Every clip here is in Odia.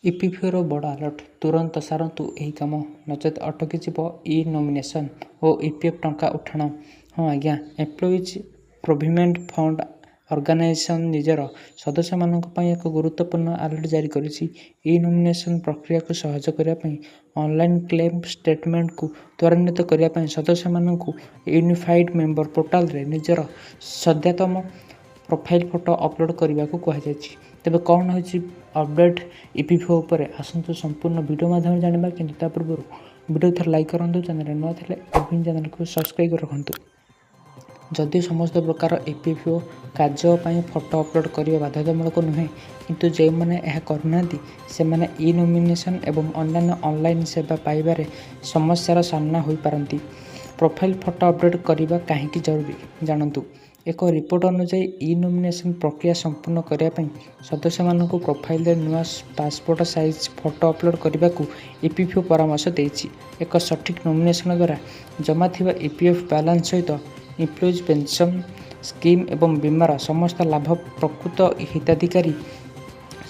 ଇପିଏଫ୍ଓର ବଡ଼ ଆଲର୍ଟ, ତୁରନ୍ତ ସାରନ୍ତୁ ଏହି କାମ, ନଚେତ୍ ଅଟକିଯିବ ଇ-ନୋମିନେସନ୍ ଓ ଇପିଏଫ୍ ଟଙ୍କା ଉଠାଣ। ହଁ ଆଜ୍ଞା, ଏମ୍ପ୍ଲୟିଜ୍ ପ୍ରୋଭିଡେଣ୍ଟ ଫଣ୍ଡ ଅର୍ଗାନାଇଜେସନ୍ ନିଜର ସଦସ୍ୟମାନଙ୍କ ପାଇଁ ଏକ ଗୁରୁତ୍ୱପୂର୍ଣ୍ଣ ଆଲର୍ଟ ଜାରି କରିଛି। ଇ-ନୋମିନେସନ୍ ପ୍ରକ୍ରିୟାକୁ ସହଜ କରିବା ପାଇଁ ଅନଲାଇନ୍ କ୍ଲେମ୍ ସେଟଲମେଣ୍ଟକୁ ତ୍ୱରାନ୍ୱିତ କରିବା ପାଇଁ ସଦସ୍ୟମାନଙ୍କୁ ୟୁନିଫାଇଡ୍ ମେମ୍ବର ପୋର୍ଟାଲରେ ନିଜର ସଦ୍ୟତମ ପ୍ରୋଫାଇଲ୍ ଫଟୋ ଅପଲୋଡ୍ କରିବାକୁ କୁହାଯାଇଛି। ତେବେ କ'ଣ ରହିଛି ଅପଡେଟ୍ ଇପିଏଫ୍ଓ ଉପରେ, ଆସନ୍ତୁ ସମ୍ପୂର୍ଣ୍ଣ ଭିଡ଼ିଓ ମାଧ୍ୟମରେ ଜାଣିବା। କିନ୍ତୁ ତା ପୂର୍ବରୁ ଭିଡ଼ିଓ ଥରେ ଲାଇକ୍ କରନ୍ତୁ, ଚ୍ୟାନେଲରେ ନୂଆ ଥିଲେ ଏବେ ଚ୍ୟାନେଲକୁ ସବସ୍କ୍ରାଇବ୍ କରି ରଖନ୍ତୁ। ଯଦିଓ ସମସ୍ତ ପ୍ରକାର ଇପିଏଫ୍ଓ କାର୍ଯ୍ୟ ପାଇଁ ଫଟୋ ଅପଲୋଡ୍ କରିବା ବାଧ୍ୟତାମୂଳକ ନୁହେଁ, କିନ୍ତୁ ଯେଉଁମାନେ ଏହା କରୁନାହାନ୍ତି, ସେମାନେ ଇ-ନୋମିନେସନ୍ ଏବଂ ଅନ୍ୟାନ୍ୟ ଅନଲାଇନ୍ ସେବା ପାଇବାରେ ସମସ୍ୟାର ସାମ୍ନା ହୋଇପାରନ୍ତି। ପ୍ରୋଫାଇଲ୍ ଫଟୋ ଅପଡେଟ୍ କରିବା କାହିଁକି ଜରୁରୀ, ଜାଣନ୍ତୁ। ଏକ ରିପୋର୍ଟ ଅନୁଯାୟୀ, ଇ-ନୋମିନେସନ୍ ପ୍ରକ୍ରିୟା ସମ୍ପୂର୍ଣ୍ଣ କରିବା ପାଇଁ ସଦସ୍ୟମାନଙ୍କୁ ପ୍ରୋଫାଇଲରେ ନୂଆ ପାସପୋର୍ଟ ସାଇଜ୍ ଫଟୋ ଅପଲୋଡ୍ କରିବାକୁ ଇପିଏଫ୍ଓ ପରାମର୍ଶ ଦେଇଛି। ଏକ ସଠିକ୍ ନୋମିନେସନ୍ ଦ୍ୱାରା ଜମା ଥିବା ଇପିଏଫ୍ ବାଲାନ୍ସ ସହିତ ଏମ୍ପ୍ଲୟିଜ୍ ପେନ୍ସନ୍ ସ୍କିମ୍ ଏବଂ ବୀମାର ସମସ୍ତ ଲାଭ ପ୍ରକୃତ ହିତାଧିକାରୀ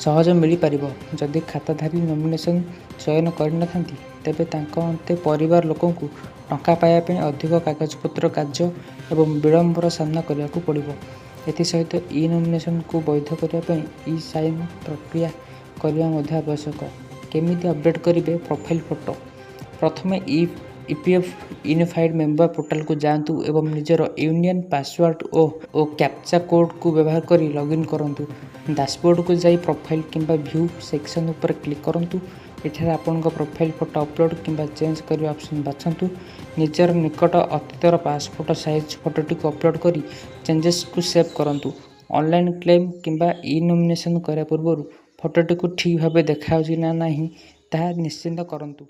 ସହଜ ମିଳିପାରିବ। ଯଦି ଖାତାଧାରୀ ନୋମିନେସନ୍ ଚୟନ କରିନଥାନ୍ତି, ତେବେ ତାଙ୍କ ଅନ୍ତେ ପରିବାର ଲୋକଙ୍କୁ ଟଙ୍କା ପାଇବା ପାଇଁ ଅଧିକ କାଗଜପତ୍ର କାର୍ଯ୍ୟ ଏବଂ ବିଳମ୍ବର ସାମ୍ନା କରିବାକୁ ପଡ଼ିବ। ଏଥିସହିତ ଇ-ନୋମିନେସନ୍କୁ ବୈଧ କରିବା ପାଇଁ ଇ-ସାଇନ୍ ପ୍ରକ୍ରିୟା କରିବା ମଧ୍ୟ ଆବଶ୍ୟକ। କେମିତି ଅପଡେଟ୍ କରିବେ ପ୍ରୋଫାଇଲ୍ ଫଟୋ? ପ୍ରଥମେ ଇପିଏଫ୍ ୟୁନିଫାଇଡ୍ ମେମ୍ବର ପୋର୍ଟାଲକୁ ଯାଆନ୍ତୁ ଏବଂ ନିଜର ୟୁଏଏନ୍, ପାସୱାର୍ଡ ଓ କ୍ୟାପଚା କୋଡ୍କୁ ବ୍ୟବହାର କରି ଲଗ୍ଇନ୍ କରନ୍ତୁ। ଡାସବୋର୍ଡକୁ ଯାଇ ପ୍ରୋଫାଇଲ୍ କିମ୍ବା ଭ୍ୟୁ ସେକ୍ସନ୍ ଉପରେ କ୍ଲିକ୍ କରନ୍ତୁ। ଏଠାରେ ଆପଣଙ୍କ ପ୍ରୋଫାଇଲ୍ ଫଟୋ ଅପଲୋଡ୍ କିମ୍ବା ଚେଞ୍ଜ କରିବା ଅପସନ୍ ବାଛନ୍ତୁ। ନିଜର ନିକଟ ଅତୀତର ପାସପୋର୍ଟ ସାଇଜ୍ ଫଟୋଟିକୁ ଅପଲୋଡ୍ କରି ଚେଞ୍ଜେସକୁ ସେଭ୍ କରନ୍ତୁ। ଅନଲାଇନ୍ କ୍ଲେମ୍ କିମ୍ବା ଇ-ନୋମିନେସନ୍ କରିବା ପୂର୍ବରୁ ଫଟୋଟିକୁ ଠିକ୍ ଭାବେ ଦେଖାଯାଉଛି ନା ନାହିଁ, ତାହା ନିଶ୍ଚିତ କରନ୍ତୁ।